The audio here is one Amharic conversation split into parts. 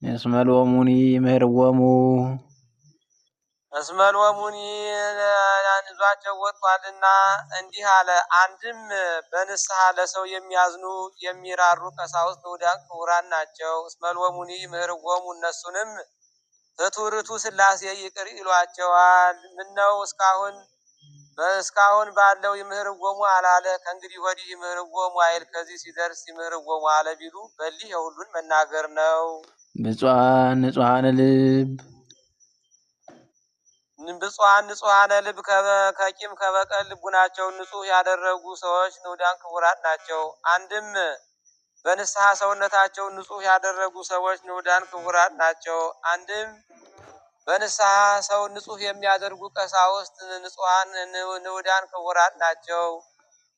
እስመ ሎሙኒ ይምህርዎሙ። እስመ ሎሙኒ ይዟቸው ወጥቷልና እንዲህ አለ። አንድም በንስሐ ለሰው የሚያዝኑ የሚራሩ ቀሳውስት ንዑዳን ክቡራን ናቸው። እስመ ሎሙኒ ይምህርዎሙ እነሱንም ፍቱርቱ ሥላሴ ይቅር ይሏቸዋል። ምነው እስካሁን ባለው ይምህርዎሙ አላለ? ከእንግዲህ ወዲህ ይምህርዎሙ አይል፣ ከዚህ ሲደርስ ይምህርዎሙ አለ ቢሉ በሊህ የሁሉን መናገር ነው። ብፁዓን ንጹሐነ ልብ። ብፁዓን ንጹሐነ ልብ ከቂም ከበቀል ልቡናቸውን ንጹሕ ያደረጉ ሰዎች ንዑዳን ክቡራን ናቸው። አንድም በንስሐ ሰውነታቸውን ንጹሕ ያደረጉ ሰዎች ንዑዳን ክቡራን ናቸው። አንድም በንስሐ ሰው ንጹሕ የሚያደርጉ ቀሳውስት ንጹሐን ንዑዳን ክቡራን ናቸው።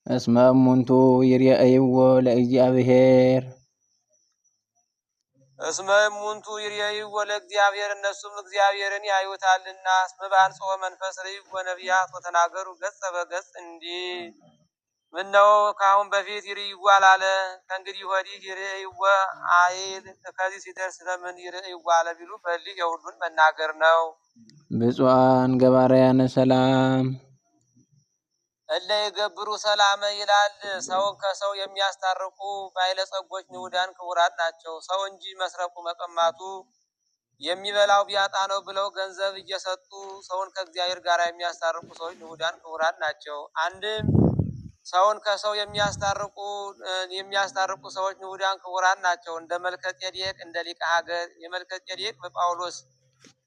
እስመ እሙንቱ ይርአይዎ ለእግዚአብሔር። እስመ እሙንቱ ይርአይዎ ለእግዚአብሔር እነሱም እግዚአብሔርን ያዩታልና። እስመ በአንጽሖ መንፈስ ርእይዎ ነቢያት ወተናገሩ ገጸ በገጽ እንዲህ ምነው ከአሁን በፊት ይርእይዎ አላለ? ከእንግዲህ ወዲህ ይርእይዎ አይል፣ ከዚህ ሲደርስ ለምን ይርእይዎ አለ ቢሉ በሊህ የሁሉን መናገር ነው። ብፁዓን ገባርያነ ሰላም። እለ ይገብሩ ሰላመ ይላል። ሰውን ከሰው የሚያስታርቁ ባለጸጎች ንዑዳን ክቡራን ናቸው። ሰው እንጂ መስረቁ መቀማቱ የሚበላው ቢያጣ ነው ብለው ገንዘብ እየሰጡ ሰውን ከእግዚአብሔር ጋር የሚያስታርቁ ሰዎች ንዑዳን ክቡራን ናቸው። አንድም ሰውን ከሰው የሚያስታርቁ ሰዎች ንዑዳን ክቡራን ናቸው። እንደ መልከ ጼዴቅ እንደ ሊቀ ሀገር የመልከ ጼዴቅ በጳውሎስ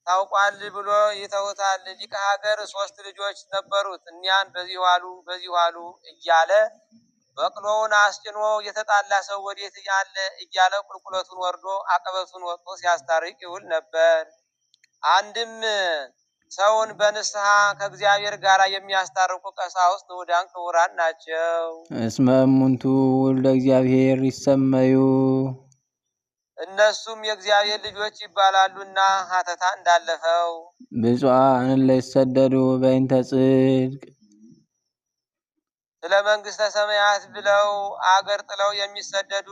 ታውቋል ብሎ ይተውታል። ሊቀ ሀገር ሶስት ልጆች ነበሩት። እኒያን በዚህ ዋሉ በዚህ ዋሉ እያለ በቅሎውን አስጭኖ የተጣላ ሰው ወዴት አለ እያለ ቁልቁለቱን ወርዶ አቀበቱን ወጥቶ ሲያስታርቅ ይውል ነበር። አንድም ሰውን በንስሐ ከእግዚአብሔር ጋር የሚያስታርቁ ቀሳውስት ንዑዳን ክቡራን ናቸው። እስመ እሙንቱ ውሉደ እግዚአብሔር ይሰመዩ። እነሱም የእግዚአብሔር ልጆች ይባላሉና ሀተታ እንዳለፈው። ብፁዓን እለ ይሰደዱ በእንተ ጽድቅ። ስለ መንግሥተ ሰማያት ብለው አገር ጥለው የሚሰደዱ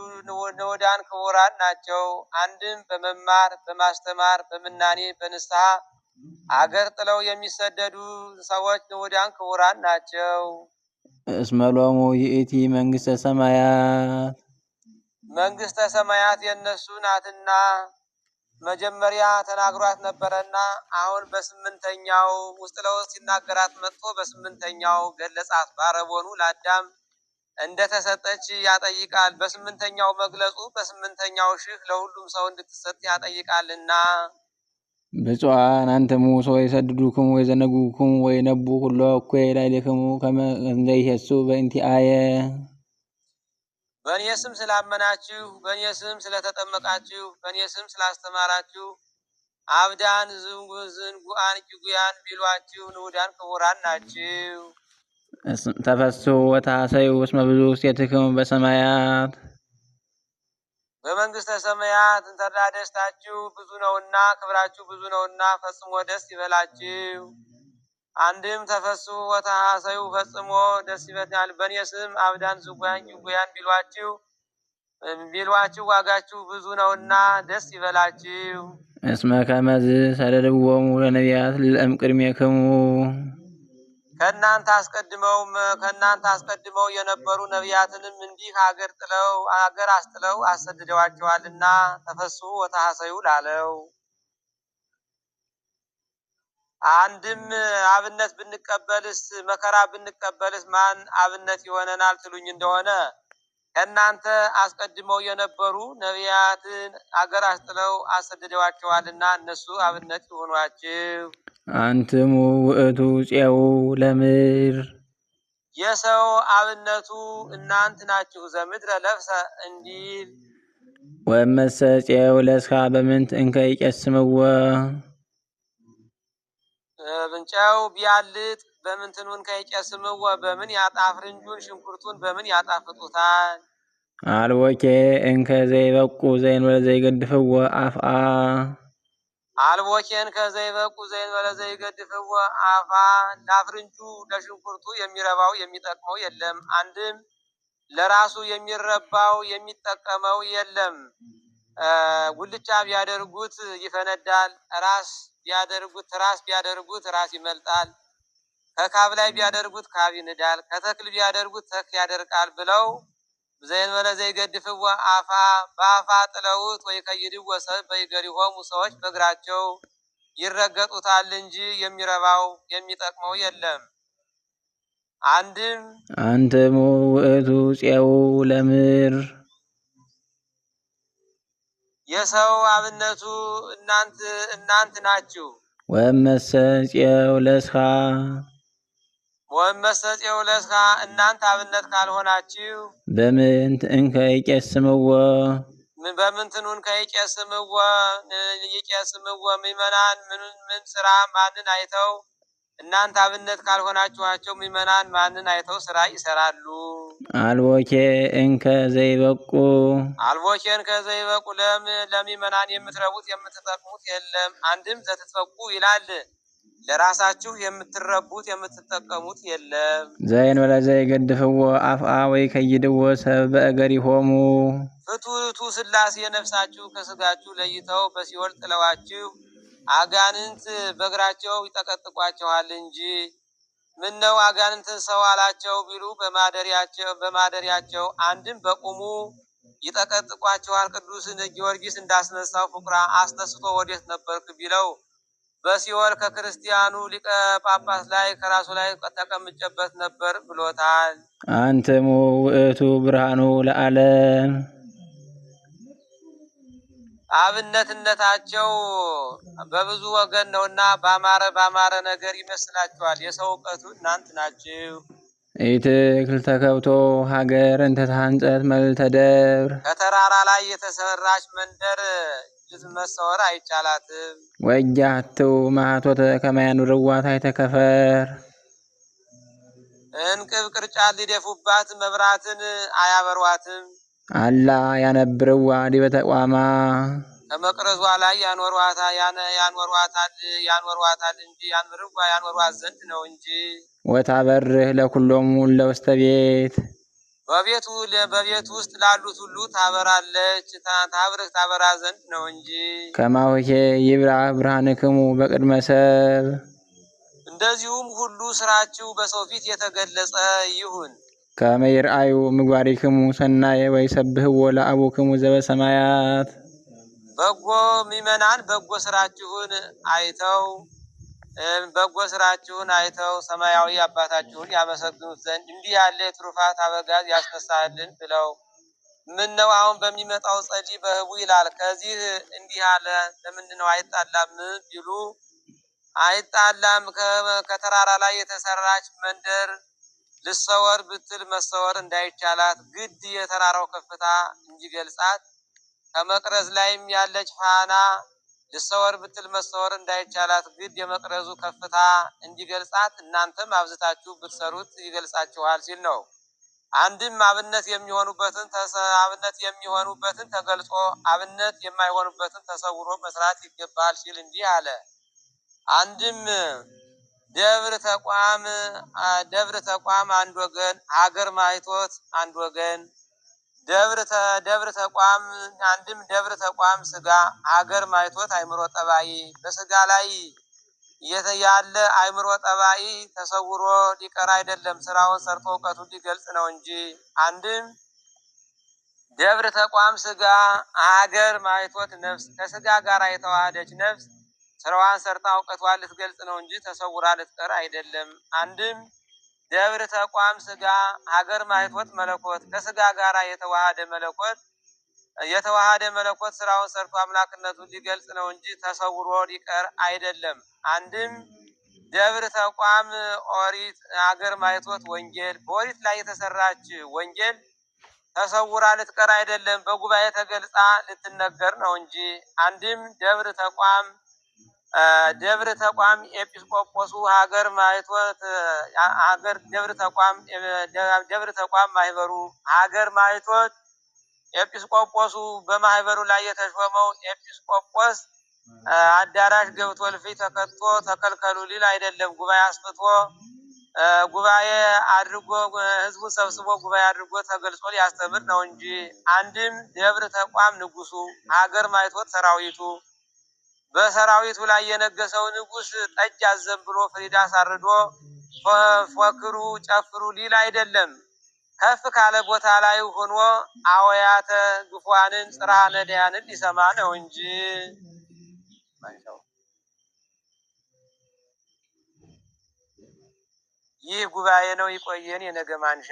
ንዑዳን ክቡራን ናቸው። አንድም በመማር በማስተማር በምናኔ በንስሐ አገር ጥለው የሚሰደዱ ሰዎች ንዑዳን ክቡራን ናቸው። እስመ ሎሙ ይእቲ መንግሥተ ሰማያት። መንግሥተ ሰማያት የእነሱ ናትና መጀመሪያ ተናግሯት ነበረና አሁን በስምንተኛው ውስጥ ለውስጥ ሲናገራት መጥቶ በስምንተኛው ገለጻት። ባረቦኑ ለአዳም እንደተሰጠች ያጠይቃል። በስምንተኛው መግለጹ በስምንተኛው ሺህ ለሁሉም ሰው እንድትሰጥ ያጠይቃልና። ብፁዓን አንትሙ ሶበ ይሰድዱክሙ ወይዘነጉክሙ ወይነቡ ኩሎ እኩየ ላዕሌክሙ ከመ እንዘ ይሄሱ በእንቲአየ። በእኔ ስም ስላመናችሁ፣ በእኔ ስም ስለተጠመቃችሁ፣ በእኔ ስም ስላስተማራችሁ አብዳን ዝንጉአን ጅጉያን ቢሏችሁ ንዑዳን ክቡራን ናችሁ። ተፈስሑ ወተሐሰዩ እስመ ብዙ ውስቴትክሙ በሰማያት። በመንግሥተ ሰማያት ተድላ ደስታችሁ ብዙ ነውና ክብራችሁ ብዙ ነውና ፈጽሞ ደስ ይበላችሁ። አንድም ተፈስሑ ወተሐሰዩ ፈጽሞ ደስ ይበላል። በእኔ ስም አብዳን ዝንጉያን ጅጉያን ቢሏችሁ ዋጋችሁ ብዙ ነውና ደስ ይበላችሁ። እስመ ከመዝ ሰደድዎሙ ለነቢያት ለእምቅድሜክሙ። ከእናንተ አስቀድመው የነበሩ ነቢያትንም እንዲህ አገር አስጥለው አሰድደዋቸዋልና ተፈስሑ ወተሐሰዩ ላለው። አንድም አብነት ብንቀበልስ መከራ ብንቀበልስ ማን አብነት ይሆነናል ትሉኝ እንደሆነ ከእናንተ አስቀድመው የነበሩ ነቢያትን አገር አስጥለው አሰድደዋቸዋልና እነሱ አብነት ይሆኗችሁ። አንትሙ ውእቱ ፄው ለምድር። የሰው አብነቱ እናንት ናችሁ። ዘምድረ ለብሰ እንዲል። ወእመሰ ፄው ለስካ በምንት እንከ ይቄስምዎ። ጨው ቢያልጥ በምንትኑን ከይጨስምዎ በምን ያጣፍርንጁን ሽንኩርቱን በምን ያጣፍጡታል? አልቦኬ እንከ ዘይበቁ ዘይንበለ ዘይገድፍዎ አፍአ። አልቦኬን ከዘይበቁ ዘይንበለ ዘይገድፍዎ አፋ። ለአፍርንጁ ለሽንኩርቱ የሚረባው የሚጠቅመው የለም። አንድም ለራሱ የሚረባው የሚጠቀመው የለም። ጉልቻ ቢያደርጉት ይፈነዳል። ራስ ቢያደርጉት ራስ ቢያደርጉት ራስ ይመልጣል። ከካብ ላይ ቢያደርጉት ካብ ይንዳል። ከተክል ቢያደርጉት ተክል ያደርቃል ብለው ዘእንበለ ዘይገድፍዎ አፋ በአፋ ጥለውት ወይ ከይድዎ ሰብ በይገሪሆሙ ሰዎች በእግራቸው ይረገጡታል እንጂ የሚረባው የሚጠቅመው የለም። አንድም አንትሙ ውእቱ ፄው ለምድር የሰው አብነቱ እናንት ናችሁ። ወእመሰ ፄው ለስኻ ወእመሰ ፄው ለስኻ እናንት አብነት ካልሆናችሁ በምንት እንከ ይቄስምዎ በምንትኑን ከይቄስምዎ ይቄስምዎ ምእመናን ምን ስራ ማንን አይተው እናንተ አብነት ካልሆናችኋቸው ምእመናን ማንን አይተው ስራ ይሰራሉ? አልቦኬ እንከ ዘይበቁ አልቦኬ እንከ ዘይበቁ ለምእመናን የምትረቡት የምትጠቅሙት የለም። አንድም ዘትትበቁ ይላል ለራሳችሁ የምትረቡት የምትጠቀሙት የለም። ዘእንበለ ዘይገድፍዎ አፍአ ወይከይድዎ ሰብእ በእገሪሆሙ ፍቱቱ ሥላሴ ነፍሳችሁ ከስጋችሁ ለይተው በሲኦል ጥለዋችሁ አጋንንት በእግራቸው ይጠቀጥቋቸዋል እንጂ። ምነው አጋንንትን ሰው አላቸው ቢሉ በማደሪያቸው አንድም በቁሙ ይጠቀጥቋቸዋል። ቅዱስ ጊዮርጊስ እንዳስነሳው ፍቁራ አስነስቶ ወዴት ነበርክ ቢለው በሲኦል ከክርስቲያኑ ሊቀ ጳጳስ ላይ ከራሱ ላይ ተቀምጨበት ነበር ብሎታል። አንትሙ ውእቱ ብርሃኑ ለዓለም አብነትነታቸው በብዙ ወገን ነውና ባማረ ባማረ ነገር ይመስላችኋል። የሰው እውቀቱ እናንት ናችሁ። ኢትክል ተከብቶ ሀገር እንተ ተሃንጸት መልዕልተ ደብር ከተራራ ላይ የተሰራች መንደር መሰወር አይቻላትም። ወእጃህትው ማኅቶተ ከመ ያኑርዋ ታሕተ ከፈር እንቅብ ቅርጫት ሊደፉባት መብራትን አያበሯትም። አላ ያነብርዋ ዲበ ተቋማ ከመቅረዟ ላይ ያኖሯታል እንጂ ያንብርዋ ያኖሯት ዘንድ ነው እንጂ። ወታበርህ ለኩሎሙ እለ ውስተ ቤት በቤቱ ውስጥ ላሉት ሁሉ ታበራለች ታብርህ ታበራ ዘንድ ነው እንጂ። ከማሁኬ ይብራህ ብርሃንክሙ በቅድመ ሰብ እንደዚሁም ሁሉ ስራችሁ በሰው ፊት የተገለጸ ይሁን። ከመ ይርአዩ ምግባሪክሙ ሰናየ ወይሰብህዎ ለአቡክሙ ዘበሰማያት በጎ ምእመናን በጎ ስራችሁን አይተው በጎ ስራችሁን አይተው ሰማያዊ አባታችሁን ያመሰግኑት ዘንድ እንዲህ ያለ የትሩፋት አበጋዝ ያስነሳልን ብለው ምን ነው አሁን በሚመጣው ጸሊ በህቡ ይላል። ከዚህ እንዲህ አለ ለምንድን ነው አይጣላም ቢሉ አይጣላም። ከተራራ ላይ የተሰራች መንደር ልሰወር ብትል መሰወር እንዳይቻላት ግድ የተራራው ከፍታ እንዲገልጻት ከመቅረዝ ላይም ያለች ፋና ልሰወር ብትል መሰወር እንዳይቻላት ግድ የመቅረዙ ከፍታ እንዲገልጻት እናንተም አብዝታችሁ ብትሰሩት ይገልጻችኋል ሲል ነው። አንድም አብነት የሚሆኑበትን ተገልጾ አብነት የማይሆኑበትን ተሰውሮ መስራት ይገባል ሲል እንዲህ አለ። አንድም ደብር ተቋም አንድ ወገን፣ ሀገር ማይቶት አንድ ወገን። ደብር ተቋም አንድም ደብር ተቋም ስጋ፣ ሀገር ማይቶት አይምሮ ጠባይ በስጋ ላይ ያለ አይምሮ ጠባይ ተሰውሮ ሊቀር አይደለም፣ ስራውን ሰርቶ እውቀቱን ሊገልጽ ነው እንጂ። አንድም ደብር ተቋም ስጋ፣ ሀገር ማይቶት ነፍስ ከስጋ ጋር የተዋሃደች ነፍስ ስራዋን ሰርታ እውቀቷን ልትገልጽ ነው እንጂ ተሰውራ ልትቀር አይደለም። አንድም ደብር ተቋም ስጋ፣ ሀገር ማይቶት መለኮት ከስጋ ጋር የተዋሃደ መለኮት ስራውን ሰርቶ አምላክነቱን ሊገልጽ ነው እንጂ ተሰውሮ ሊቀር አይደለም። አንድም ደብር ተቋም ኦሪት፣ ሀገር ማይቶት ወንጌል በኦሪት ላይ የተሰራች ወንጌል ተሰውራ ልትቀር አይደለም፣ በጉባኤ ተገልጻ ልትነገር ነው እንጂ። አንድም ደብር ተቋም ኤጲስቆጶሱ፣ ሀገር ማይቶት ሀገር ደብር ተቋም ማህበሩ፣ ሀገር ማይቶት ኤጲስቆጶሱ በማህበሩ ላይ የተሾመው ኤጲስቆጶስ አዳራሽ ገብቶ እልፍኝ ተከትቶ ተከልከሉ ሊል አይደለም፣ ጉባኤ አስፍቶ ጉባኤ አድርጎ ሕዝቡን ሰብስቦ ጉባኤ አድርጎ ተገልጾ ሊያስተምር ነው እንጂ። አንድም ደብር ተቋም ንጉሱ፣ ሀገር ማይቶት ሰራዊቱ፣ በሰራዊቱ ላይ የነገሰው ንጉስ ጠጅ አዘንብሎ ፍሪዳ አሳርዶ ፎክሩ ጨፍሩ ሊል አይደለም። ከፍ ካለ ቦታ ላይ ሆኖ አወያተ ግፏንን ጽርሐ ነዳያንን ሊሰማ ነው እንጂ። ይህ ጉባኤ ነው። ይቆየን። የነገ ማንሻ።